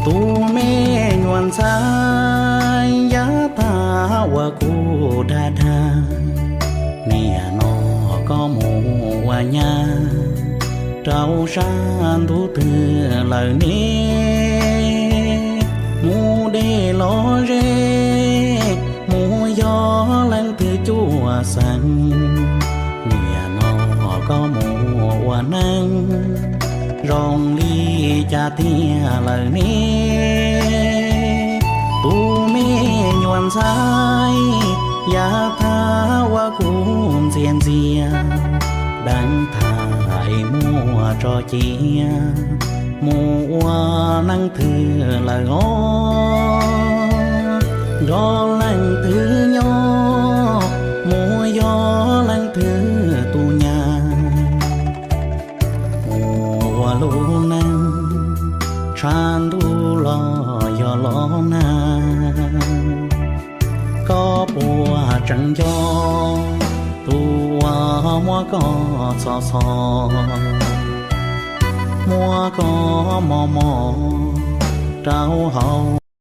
Tus me nyuam ntxhais yav tag uas kuv dag dag, niaj no koj mus ua nyab rau sab ntuj twg lawm ne? Mus deb los ze, mus yog leej twg cuaj xeem, niaj no koj mus ua neej zoo li cas tiag lawm ne? Tus me nyuam ntxhais yav tag uas kuv ntxias ntxias, deev thaim muaj tso cia, mus ua neej twg lawm os? Nrog leej twg nyob, mus yog leej twg tus nyab, mus ua lub neej tshav ntuj los yog los nag. Koj puas tseem nco tus uas muab koj txhos txhos, muab koj mos mos rau hauv